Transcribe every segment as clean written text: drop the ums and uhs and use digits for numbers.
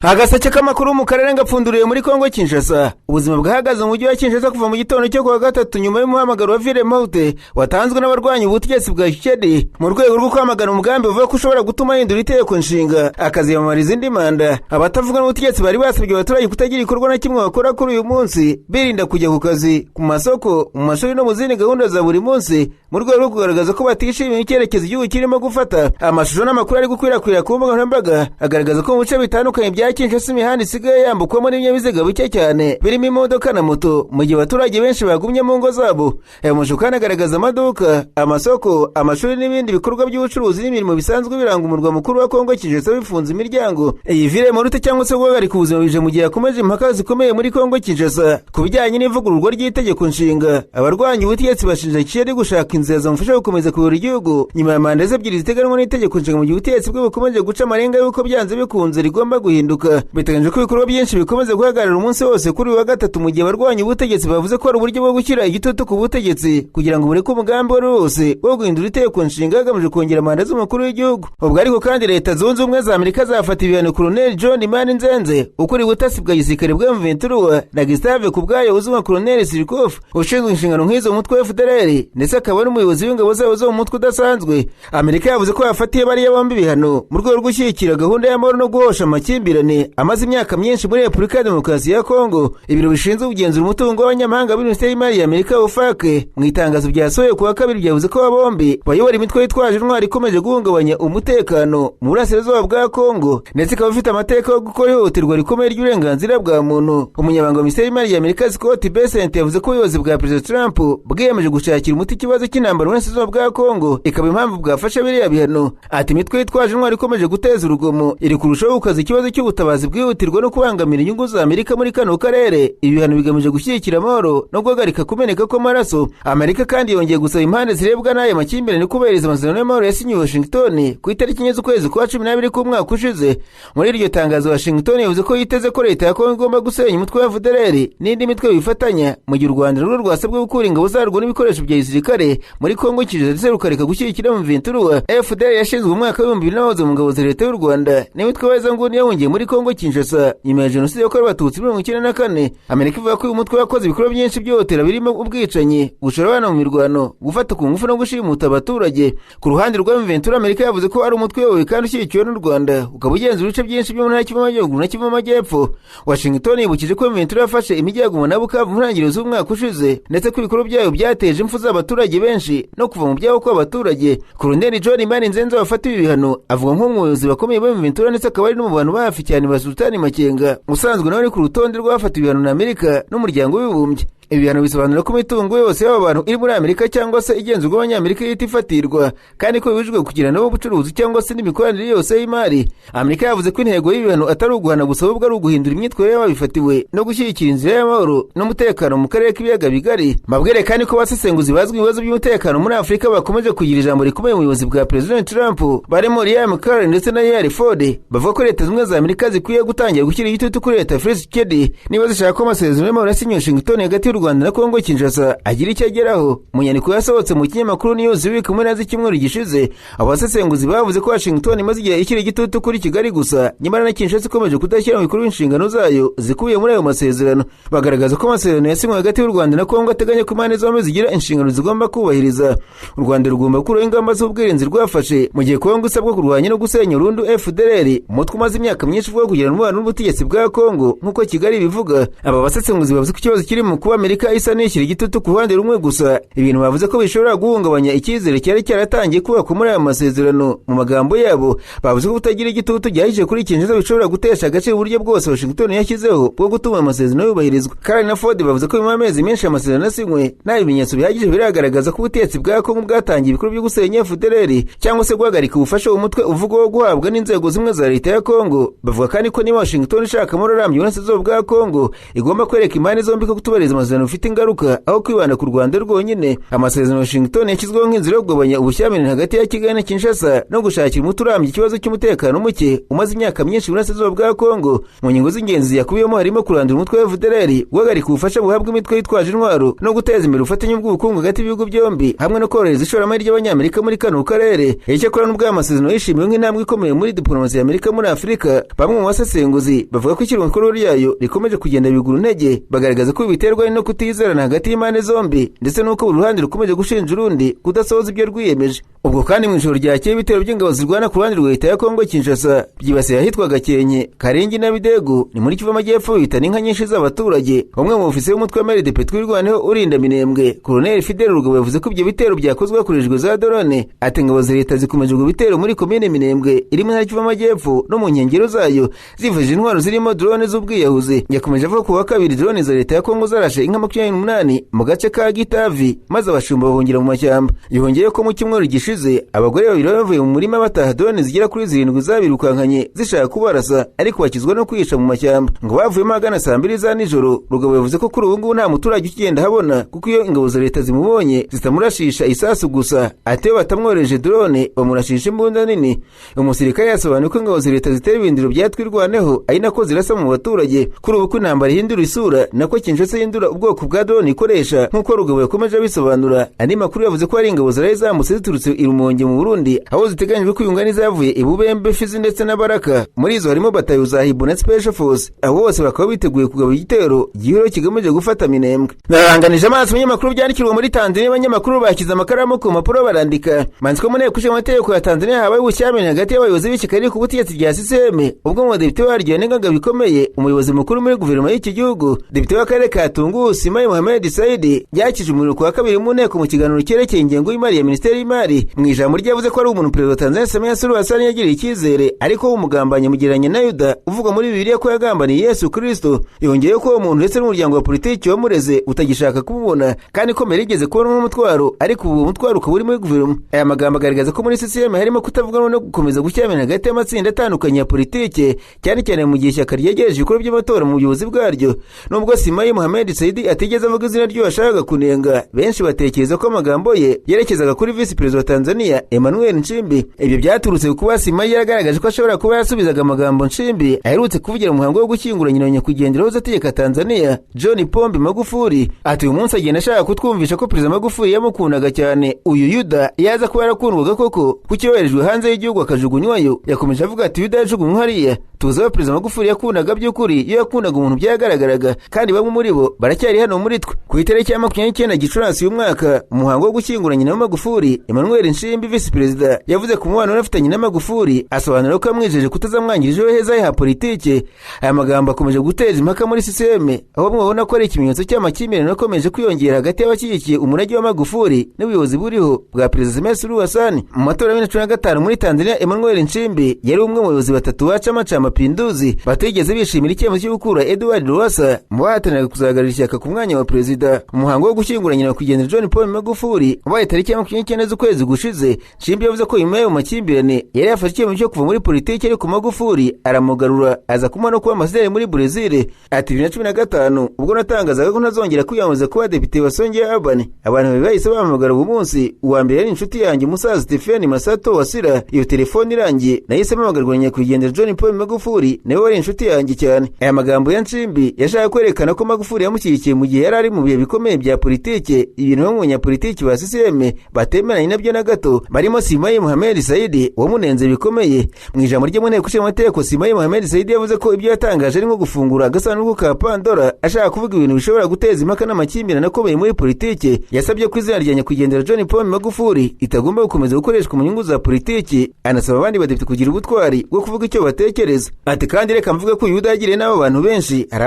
Agaseke k'amakuru mu karere gapfunduriwe muri Kongo Kinshasa. Ubuzima bwahagaze mu mujyi wa Kinshasa kuva mu gitondo cyo kuwa gatatu nyuma y'umuhamagaro wa ville morte watanzwe n'abarwanya ubutegetsi bwa Tshisekedi mu rwego rwo kwamagana umugambi uvuga ko ushobora gutuma ahindura itegeko nshinga akaziyamamariza indi manda. Abatavuga n'ubutegetsi bari basabye abaturage kutagira igikorwa na kimwe bakora kuri uyu munsi, birinda kujya ku kazi, ku masoko, mu mashuri no mu zindi gahunda za buri munsi, mu rwego rwo kugaragaza ko batishimiye icyerekezo igihugu kirimo gufata. Amashusho n'amakuru ari gukwirakwira ku mbuga nkoranyambaga agaragaza ko mu bice bitandukanye bya Kinshasa imihanda isigaye yambukwamo n'ibinyabiziga bike cyane birimo imodoka na moto, mu gihe abaturage benshi bagumye mu ngo zabo. Ayo mashusho kandi agaragaza amaduka, amasoko, amashuri n'ibindi bikorwa by'ubucuruzi n'imirimo bisanzwe biranga umurwa mukuru wa Kongo Kinshasa bifunze imiryango. Iyi ville morte cyangwa se guhagarika ubuzima bije mu gihe hakomeje impaka zikomeye muri Kongo Kinshasa ku bijyanye n'ivugururwa ry'itegeko nshinga. Abarwanya ubutegetsi bashinja Tshisekedi gushaka inzira zamufasha gukomeza kuyobora igihugu nyuma ya manda ze ebyiri ziteganwa n'itegeko nshinga, mu gihe ubutegetsi bwe bukomeje guca amarenga y'uko byanze bikunze rigomba guhinduka. Biteganyijwe ko ibikorwa byinshi bikomeza guhagarara umunsi wose kuri uyu wa gatatu, mu gihe abarwanya ubutegetsi bavuze ko ari uburyo bwo gushyira igitutu ku butegetsi kugira ngo bureke umugambi wari wose wo guhindura itegeko nshinga hagamijwe kongera manda z'umukuru w'igihugu. Ubwo ariko kandi Leta Zunze Ubumwe za Amerika zafata ibihano Colonel John Mani Nzenze ukuriye ubutasi bwa gisirikare bwa M23 na Gustave Kubwayo uzwi nka Colonel Sirikov ushinzwe inshingano nk'izo mu mutwe wa FDLR, ndetse akaba n'umuyobozi w'ingabo zabo zo mu mutwe udasanzwe. Amerika yavuze ko yafatiye bariya bombi ibihano mu rwego rwo gushyigikira gahunda y'amahoro no guhosha amakimbirane amaze imyaka myinshi muri Repubulika ya Demokarasi ya Kongo. Ibiro bishinzwe kugenzura umutungo w'abanyamahanga muri Minisiteri y'Imari ya Amerika, OFAC, mu itangazo ryasohoye ku wa kabiri ryavuze ko aba bombi bayobora imitwe yitwaje intwari ikomeje guhungabanya umutekano mu burasirazuba bwa Kongo, ndetse ikaba ifite amateka yo gukora ihohoterwa rikomeye ry'uburenganzira bwa muntu. Umunyamabanga wa Minisiteri y'Imari ya Amerika, Scott Bessent, yavuze ko ubuyobozi bwa Perezida Trump bwiyemeje gushakira umuti ikibazo cy'intambara mu burasirazuba bwa Kongo, ikaba impamvu bwafashe biriya bihano. Ati: "Imitwe yitwaje intwari ikomeje guteza urugomo iri kurushaho gukaza ikibazo cy'ubutabazi bwihutirwa no kubangamira inyungu za Amerika muri kano karere. Ibi bihano bigamije gushyigikira amahoro no guhagarika kumeneka kw'amaraso." Amerika kandi yongeye gusaba impande zirebwa n'aya makimbirane kubahiriza amasezerano y'amahoro yasinyiwe Washington ku itariki 4 z'ukwezi kwa 12 k'umwaka ushize. Muri iryo tangazo, Washington yavuze ko yiteze ko leta ya Kongo igomba gusenya umutwe wa FDLR n'indi mitwe bifatanya, mu gihe u Rwanda rwo rwasabwe gukura ingabo zarwo n'ibikoresho bya gisirikare muri Kongo Kinshasa, ndetse rukareka gushyigikira M23. FDLR yashinzwe mu mwaka w'2000 n'abahoze mu ngabo za leta y'u Rwanda n'imitwe y'abahezanguni yahungiye muri Kongo Kinshasa nyuma ya jenoside yakorewe Abatutsi 94. Amerika ivuga ko uyu mutwe wakoze ibikorwa byinshi by'ihohotera birimo ubwicanyi, gushora abana mu mirwano, gufata ku ngufu no gushimuta abaturage. Ku ruhande rwa M23, Amerika yavuze ko ari umutwe uyobowe kandi ushyigikiwe n'u Rwanda, ukaba ugenzura ibice byinshi byo mu ntara Kivu y'Amajyaruguru na Kivu y'Amajyepfo. Washington yibukije ko M23 yafashe imijyi ya Goma na Bukavu mu ntangiriro z'umwaka ushize, ndetse ko ibikorwa byayo byateje impfu z'abaturage benshi no kuva mu byabo kw'abaturage. Colonel John Mani Nzenze wafatiwe ibihano avuga nk'umuyobozi bakomeye ba M23, ndetse akaba ari no mu bantu ba hafi cyane ba Sultani Makenga usanzwe nawe ari ku rutonde rw'abafatiwe ibihano na Amerika n'Umuryango w'Abibumbye. Ibi bihano bisobanura ko imitungo yose y'aba bantu iri muri Amerika cyangwa se igenzurwa n'Abanyamerika ihita ifatirwa, kandi ko bibujijwe kugira nabo ubucuruzi cyangwa se n'imikoranire yose y'imari. Amerika yavuze ko intego y'ibihano atari uguhana gusa, ahubwo ari uguhindura imyitwarire y'ababifatiwe no gushyigikira inzira y'amahoro n'umutekano mu karere k'ibiyaga bigari. Mbabwire kandi ko abasesenguzi bazwi ibibazo by'umutekano muri Afurika bakomeje kugira ijambo rikomeye mu buyobozi bwa Perezida Trump, barimo Liam Carr ndetse na Yale Ford, bavuga ko Leta Zunze Ubumwe za Amerika zikwiye gutangira gushyira igitutu kuri leta ya Felix Tshisekedi niba zishaka ko amasezerano y'amahoro yasinyiwe Washington hagati y'u Rwanda na Kongo Kinshasa agira icyo ageraho. Mu nyandiko yasohotse mu kinyamakuru Newsweek mu mpera z'icyumweru gishize, abasesenguzi bavuze ko Washington imaze igihe ishyira igitutu kuri Kigali gusa, nyamara na Kinshasa ikomeje kudashyira mu bikorwa inshingano zayo zikubiye muri ayo masezerano. Bagaragaza ko amasezerano yasinywe hagati y'u Rwanda na Kongo ateganya ko impande zombi zigira inshingano zigomba kubahiriza. U Rwanda rugomba gukuraho ingamba z'ubwirinzi rwafashe, mu gihe Kongo isabwa kurwanya no gusenya burundu FDLR, umutwe umaze imyaka myinshi uvuga kugirana umubano n'ubutegetsi bwa Kongo nk'uko Kigali bivuga. Aba basesenguzi bavuze ko ikibazo kiri mu kuba Amerika isa n'ishyira igitutu ku ruhande rumwe gusa, ibintu bavuze ko bishobora guhungabanya icyizere cyari cyaratangiye kubakwa muri aya masezerano. Mu magambo yabo, bavuze ko kutagira igitutu gihagije kuri Kinshasa bishobora gutesha agaciro uburyo bwose Washington yashyizeho bwo gutuma amasezerano yubahirizwa. Carr na Ford bavuze ko nyuma y'amezi menshi amasezerano asinywe, nta bimenyetso bihagije biragaragaza ko ubutegetsi bwa Kongo bwatangiye ibikorwa byo gusenya FDLR cyangwa se guhagarika ubufasha umutwe uvugwaho guhabwa n'inzego zimwe za leta ya Kongo. Bavuga kandi ko niba Washington ishaka amahoro arambye mu burasirazuba bwa Kongo, igomba kwereka impande zombi ko kutubahiriza amasezerano amasezerano rufite ingaruka aho kwibanda ku Rwanda rwonyine. Amasezerano Washington yashyizweho nk'inzira yo kugabanya ubushyamirane hagati ya Kigali na Kinshasa no gushakira umuti urambye ikibazo cy'umutekano muke umaze imyaka myinshi burasirazuba bwa Kongo. Mu ngingo z'ingenzi yakubiyemo harimo kurandura umutwe wa FDLR, guhagarika ubufasha buhabwa imitwe yitwaje intwaro no guteza imbere ubufatanye bw'ubukungu hagati y'ibihugu byombi, hamwe no korohereza ishoramari ry'Abanyamerika muri kano karere. Icyakora n'ubwo aya masezerano yishimiwe nk'intambwe ikomeye muri diplomasi ya Amerika muri Afurika, bamwe mu basesenguzi bavuga ko ishyirwa mu bikorwa ryayo rikomeje kugenda bigura intege, bagaragaza ko biterwa no kutizerana hagati y'impande zombi ndetse n'uko buri ruhande rukomeje gushinja urundi kudasohoza ibyo rwiyemeje. Ubwo kandi mu ijoro ryakeye ibitero by'ingabo zirwana ku ruhande rwa leta ya Kongo Kinshasa byibasiye ahitwa Gakenke, Karengi na Bidegu ni muri Kivu Amajyepfo, bihitana inka nyinshi z'abaturage. Umwe mu ofisiye w'umutwe wa MRDP Twirwaneho urinda Minembwe, Colonel Fidel Rugabo, yavuze ko ibyo bitero byakozwe hakoreshejwe za drone. Ati ingabo za leta zikomeje ubwo bitero muri komine Minembwe iri mu ntara Kivu Amajyepfo no mu nkengero zayo zifashishije intwaro zirimo drone z'ubwiyahuzi. Yakomeje avuga ko wa kabiri drone za leta ya Kongo zarashe inka 28 mu gace ka Gitavi maze abashumba bahungira mu mashyamba. Yongeye ko mu cyumweru gishize abagore babiri bavuye mu murima bataha drone zigera kuri 7 zabirukankanye zishaka kubarasa, ariko bakizwa no kwihisha mu mashyamba. Ngo bavuyemo ahagana saa 2 za nijoro. Rugabo yavuze ko kuri ubu ngubu nta muturage ukigenda habona, kuko iyo ingabo za leta zimubonye zitamurashisha isasu gusa, ati iyo batamwohereje drone bamurashisha imbunda nini. Umusirikare yasobanuye ko ingabo za leta zitera ibindiro bya Twirwaneho ari nako zirasa mu baturage. Kuri ubu ko intambara ihindura isura nako Kinshasa ihindura ubwoko bwa drone ikoresha, nk'uko Rugabo yakomeje abisobanura. Andi makuru yavuze ko hari ingabo zaraye zambutse ziturutse i Rumonge mu Burundi, aho ziteganyijwe kwiyunga n'izavuye i Bubembe, Fizi ndetse na Baraka. Muri izo harimo batayo za Hibu na Special Force. Abo bose bakaba biteguye kugaba igitero gihuriweho kigamije gufata Minembwe. Naranganije amaso ibinyamakuru byandikirwa muri Tanzania, abanyamakuru bashyize amakaramu ku mpapuro barandika. Manzi ko mu nteko ishinga amategeko ya Tanzania habaye ubushyamirane hagati y'abayobozi b'ishyaka riri ku butegetsi rya CCM, ubwo mu badepite baryo n'ingaga bikomeye umuyobozi mukuru muri guverinoma y'iki gihugu, depite w'akarere ka Tunguu Simai Mohamed Saidi, yakije umuriro ku wa kabiri mu nteko mu kiganiro cyerekeye ingengo y'imari ya Minisiteri y'Imari. Mu ijambo rye yavuze ko ari umuntu Perezida wa Tanzania Samia Suluhu Hassan yagiriye icyizere, ariko w'umugambanyi mugereranya na Yuda uvugwa muri Bibiliya ko yagambaniye Yesu Kristo. Yongeyeho ko uwo muntu ndetse n'umuryango wa politiki wamureze utagishaka kumubona, kandi ko mbere yigeze kubona umutwaro, ariko ubu umutwaro ukaba uri muri guverinoma. Aya magambo agaragaza ko muri CCM harimo kutavuganwa no gukomeza gushyamirana hagati y'amatsinda atandukanye ya politiki, cyane cyane mu gihe ishyaka ryegereje ibikorwa by'amatora mu buyobozi bwaryo. Nubwo Simai Mohamed Saidi atigeze avuga izina ry'uwo yashakaga kunenga, benshi batekereza ko amagambo ye yerekezaga kuri Visi Perezida wa Tanzania Emmanuel Nchimbi. Ibyo byaturutse kuba Simai yaragaragaje ko ashobora kuba yasubizaga amagambo Nchimbi aherutse kuvugira mu muhango wo gushyingura nyina nyakwigendera wahoze ategeka Tanzania John Pombe Magufuli. Ati uyu munsi agenda ashaka kutwumvisha ko Perezida Magufuli yamukundaga cyane, uyu Yuda yaza kuba yarakundwaga koko kuki yoherejwe hanze y'igihugu akajugunywayo. Yakomeje avuga ati Yuda yajugunywe hariya, tuzi aho Perezida Magufuli yakundaga by'ukuri, iyo yakundaga umuntu byagaragaraga, kandi bamwe muri bo baracyari hano muri twe. Ku itariki ya 29 Gicurasi uyu mwaka, umuhango wo gushyingura nyina wa Magufuli, Emmanuel Nchimbi Visi Perezida, yavuze ku mubano afitanye na Magufuli, asobanura ko yamwijeje kutazamwangira ejo heza ha politike. Aya magambo akomeje guteza impaka muri CCM, aho bamwe babona ko ari ikimenyetso cy'amakimbirane akomeje kwiyongera hagati y'abashyigikiye umurage wa Magufuli n'ubuyobozi buriho bwa Perezida Samia Suluhu Hassan. Mu matora ya 2015 muri Tanzania, Emmanuel Nchimbi yari umwe mu bayobozi batatu ba Chama cha Mapinduzi batigeze bishimira icyemezo cyo gukura Edward Lowassa mu bahataniraga kuzahagararira ishyaka ku mwanya wa perezida. Umuhango wo gushyingura nyina nyakwigendera John Paul Magufuli wabaye tariki ya 29 z'ukwezi gushize. Nchimbi yavuze ko nyuma y'ayo makimbirane yari yafashe icyemezo cyo kuva muri politiki, ariko Magufuli aramugarura aza kumuha no kuba ambasaderi muri Brazil. Ati 2015 ubwo natangazaga ko ntazongera kwiyamamaza kuba depite wa Songea Urban, abantu babiri bahise bampamagara uwo munsi. Uwa mbere yari inshuti yanjye umusaza Stephen Masato Wasira, iyo telefone irangiye nahise mpamagarwa nyakwigendera John Paul Magufuli, nawe wari inshuti yanjye cyane. Aya magambo ya Nchimbi yashaka kwerekana ko Magufuli yamushyigikiye mu gihe yari ari mu bihe bikomeye bya politike, ibintu bamwe mu banyapolitiki ba CCM batemeranye nabyo na gato, barimo Simai Mohamed Saidi wamunenze bikomeye. Mu ijambo rye mu nteko ishinga amategeko, Simai Mohamed Saidi yavuze ko ibyo yatangaje ari nko gufungura agasanduku ka Pandora, ashaka kuvuga ibintu bishobora guteza impaka n'amakimbirane akomeye muri politike. Yasabye ko izina rya nyakwigendera John Paul Magufuli itagomba gukomeza gukoreshwa mu nyungu za politiki, anasaba abandi badepite kugira ubutwari bwo kuvuga icyo batekereza. Ati kandi reka mvuge ko Yuda yagiriye n'abo bantu benshi, hari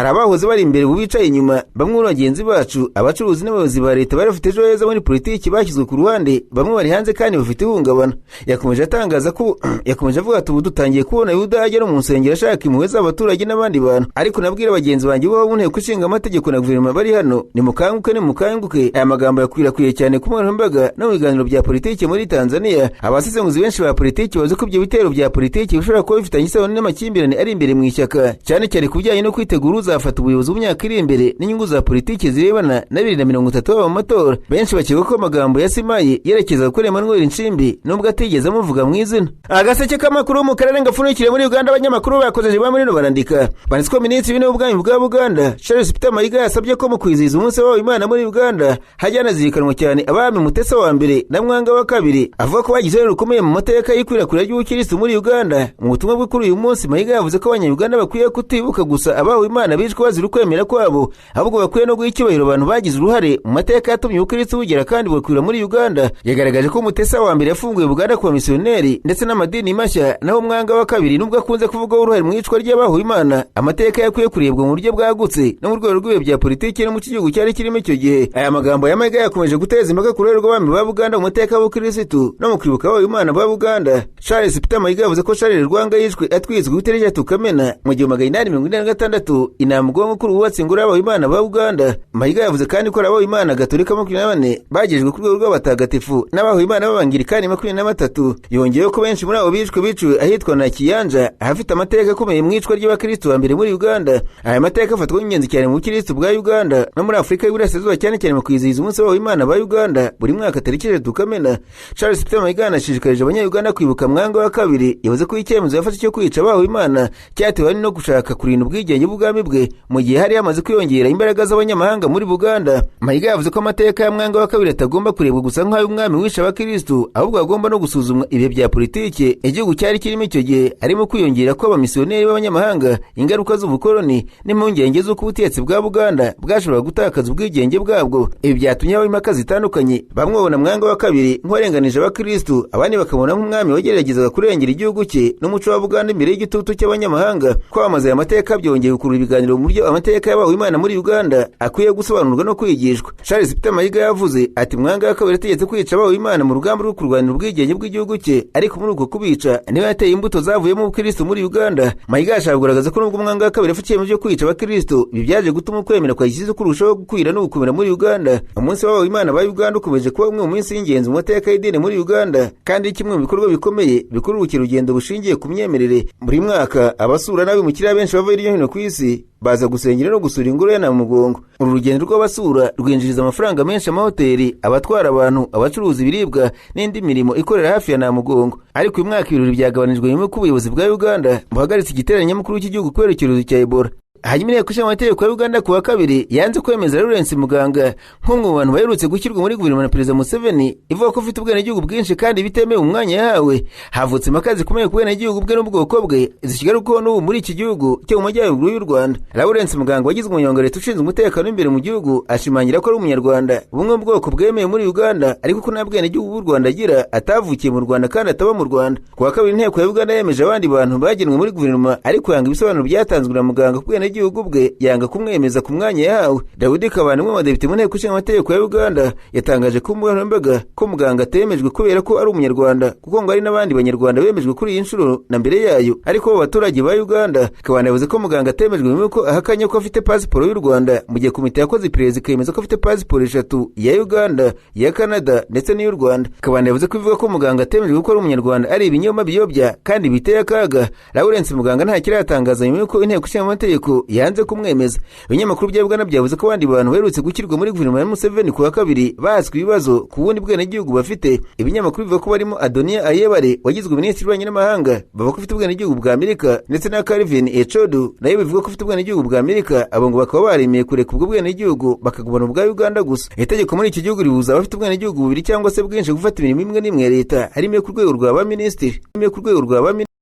abahoze bari imbere ubu bicaye inyuma, bamwe muri bagenzi bacu abacuruzi n'abayobozi ba leta bari bafite ejo heza muri politiki bashyizwe ku ruhande, bamwe bari hanze kandi bafite ihungabana. Yakomeje atangaza ko yakomeje avuga ati ubu dutangiye kubona Yuda agera mu nsengero ashaka impuhwe z'abaturage n'abandi bantu, ariko nabwira bagenzi banjye bo mu nteko ishinga amategeko na guverinoma bari hano, nimukanguke nimukanguke. Aya magambo yakwirakwiye cyane ku mbuga no mu biganiro bya politiki muri Tanzania. Abasesenguzi benshi ba politiki bazi ko ibyo bitero bya politiki bishobora kuba bifitanye isano n'amakimbirane ari imbere mu ishyaka, cyane cyane ku bijyanye no kwitegura uzafata ubuyobozi mu myaka iri imbere. imbere n'inyungu za politiki zirebana na 2030 baba mu matora. Benshi bakeka ko amagambo ya Simayi yerekeza kuri Emmanuel Nchimbi, nubwo atigeze amuvuga mu izina. Agaseke k'amakuru mu karere ngapfundikiye muri Uganda. Abanyamakuru bakozeje ba muri barandika, banditse ko Minisitiri w'Intebe w'Ubwami bwa Buganda, Charles Peter Mayiga, yasabye ko mu kwizihiza umunsi w'abawe Imana muri Uganda hajya hanazirikanwa cyane abami Mutesa wa mbere na Mwanga wa kabiri, avuga ko bagize uruhare rukomeye mu mateka y'ikwirakwira ry'ubukirisitu muri Uganda. Mu butumwa bwe kuri uyu munsi, Mayiga yavuze ko Abanyayuganda bakwiye kutibuka gusa abawe Imana bishwe bazira ukwemera kwabo, ahubwo bakwiye no guha icyubahiro abantu bagize uruhare mu mateka yatumye ubukirisitu bugera kandi bugakwira muri Uganda. Yagaragaje ko Mutesa wa mbere yafunguye Uganda ku bamisiyoneri ndetse n'amadini mashya, naho Mwanga wa kabiri, nubwo akunze kuvugwaho uruhare mu iyicwa ry'abahuye Imana, amateka yakwiye kurebwa mu buryo bwagutse no mu rwego rw'ibihe bya politiki no mu gihugu cyari kirimo icyo gihe. Aya magambo ya Mayiga yakomeje guteza impaka ku ruhare rw'abami ba Buganda mu mateka y'ubukirisitu no mu kwibuka abahuye Imana ba Buganda. Charles Peter Mayiga yavuze ko Charles Lwanga yishwe atwitswe ku itariki 3 Kamena mu 1846 i Namugongo, kuri wubatse ingoro y'abahuye Imana ba Buganda. Mayiga yavuze kandi ko abahuye Imana gatolika 24 bagejejwe ku rwego rw'abatagatifu n'abahuye Imana b'abangirikani 23. Yongeyeho ko benshi muri abo bishwe biciwe ahitwa na Kiyanja, ahafite amateka akomeye mu iyicwa ry'abakirisitu ba mbere muri Uganda. Aya mateka afatwa nk'ingenzi cyane mu bukirisitu bwa Uganda no muri Afurika y'Iburasirazuba, cyane cyane mu kwizihiza umunsi w'abahuye Imana ba Uganda buri mwaka tariki 3 Kamena. Charles Peter Mayiga yanashishikarije Abanyayuganda kwibuka Mwanga wa kabiri. Yavuze ko icyemezo yafashe cyo kwica abahuye Imana cyatewe no gushaka kurinda ubwigenge bw'ubwami bwe mu gihe hari hamaze kwiyongera imbaraga z'abanyamahanga muri Buganda. Mayiga yavuze ko amateka ya Mwanga wa kabiri atagomba kurebwa gusa nk'ay'umwami wishe abakirisitu, ahubwo agomba no gusuzumwa ibihe bya politiki igihugu cyari kirimo icyo gihe, harimo kwiyongera kw'abamisiyoneri b'abanyamahanga, ingaruka z'ubukoloni n'impungenge z'uko ubutegetsi bwa Buganda bwashobora gutakaza ubwigenge bwabwo. Ibi byatumye habaho impaka zitandukanye, bamwe babona Mwanga wa kabiri nk'uwarenganije abakirisitu, abandi bakamubona nk'umwami wageragezaga kurengera igihugu cye n'umuco wa Buganda imbere y'igitutu cy'abanyamahanga. Kwamamaza aya mateka byongeye gukurura ibiganiro mu buryo amateka y'abahuye Imana muri Uganda akwiye gusobanurwa no kwigishwa. Charles Peter Mayiga yavuze ati: "Mwanga wa kabiri yategetse kwica abahuye Imana mu rugamba rwo kurwanira ubwigenge bw'igihugu cye, ariko muri uko kubica niwe yateye imbuto zavuyemo ubukirisitu muri Uganda." Mayiga yashaka kugaragaza ko nubwo Mwanga wa kabiri yafashe icyemezo cyo kwica abakirisitu, ibi byaje gutuma ukwemera kwa gikristo kurushaho gukwira no gukomera muri Uganda. Umunsi w'abahuye Imana ba Uganda ukomeje kuba umwe mu minsi y'ingenzi mu mateka y'idini muri Uganda, kandi kimwe mu bikorwa bikomeye bikurura ubukerarugendo bushingiye ku myemerere. Buri mwaka abasura n'abimukira benshi bava hirya no hino ku isi baza gusengera no gusura ingoro ya Namugongo. Uru rugendo rw'abasura rwinjiriza amafaranga menshi amahoteli, abatwara abantu, abacuruza ibiribwa n'indi mirimo ikorera hafi ya Namugongo. Ariko uyu mwaka ibirori byagabanijwe nyuma y'uko ubuyobozi bwa Uganda buhagaritse igiterane nyamukuru cy'igihugu kubera icyorezo cya Ebola. Hanyuma Inteko Ishinga Amategeko ya Uganda ku wa kabiri yanze kwemeza Lawrence Muganga nk'umwe mu bantu baherutse gushyirwa muri guverinoma na Perezida Museveni, ivuga ko ufite ubwenegihugu bwinshi kandi bitemewe mu mwanya yahawe. Havutse impaka zikomeye ku bwenegihugu bwe n'ubwoko bwe, zikigarukaho n'ubu muri iki gihugu cyo mu majyaruguru y'u Rwanda. Lawrence Muganga wagizwe umunyamabanga wa leta ushinzwe umutekano w'imbere mu gihugu ashimangira ko ari Umunyarwanda, bumwe mu bwoko bwemewe muri Uganda, ariko ko nta bwenegihugu bw'u Rwanda agira, atavukiye mu Rwanda kandi ataba mu Rwanda. Ku wa kabiri Inteko ya Uganda yemeje abandi bantu bagenwe muri guverinoma, ariko yanga ibisobanuro byatanzwe na Muganga ku bwenegihugu bwe, yanga kumwemeza ku mwanya yahawe. Dawidi Kabanda, umwe mu badepite mu Nteko Ishinga Amategeko ya Uganda, yatangaje ku mbuga nkoranyambaga ko Muganga atemejwe kubera ko ari Umunyarwanda, kuko ngo hari n'abandi Banyarwanda bemejwe kuri iyi nshuro na mbere yayo, ariko bo baturage ba Uganda. Kabanda yavuze ko Muganga atemejwe nyuma y'uko ahakanye ko afite pasiporo y'u Rwanda, mu gihe komite yakoze iperereza ikemeza ko afite pasiporo eshatu: iya Uganda, iya Canada ndetse n'iy'u Rwanda. Kabanda yavuze ko ivuga ko Muganga atemejwe kuko ari Umunyarwanda ari ibinyoma biyobya kandi biteye akaga. Lawrence Muganga nta kiratangaza nyuma y'uko Inteko Ishinga Amategeko yanze kumwemeza. Ibinyamakuru bya Uganda byavuze ko abandi bantu baherutse gushyirwa muri guverinoma ya Museveni ku wa kabiri bahaswe ibibazo ku bundi bwenegihugu bafite. Ibinyamakuru bivuga ko barimo Adonia Ayebare wagizwe minisitiri w'ububanyi n'amahanga, bavuga ko ufite ubwenegihugu bwa Amerika, ndetse na Calvin Echodu nayo bivuga ko ufite ubwenegihugu bwa Amerika. Abo ngo bakaba baremeye kureka ubwo bwenegihugu bakagumana ubwa Uganda gusa. Itegeko muri iki gihugu ribuza abafite ubwenegihugu bubiri cyangwa se bwinshi gufata imirimo imwe n'imwe ya leta, harimo iyo ku rwego rwa ba minisitiri, harimo iyo ku rwego rwa ba minisitiri.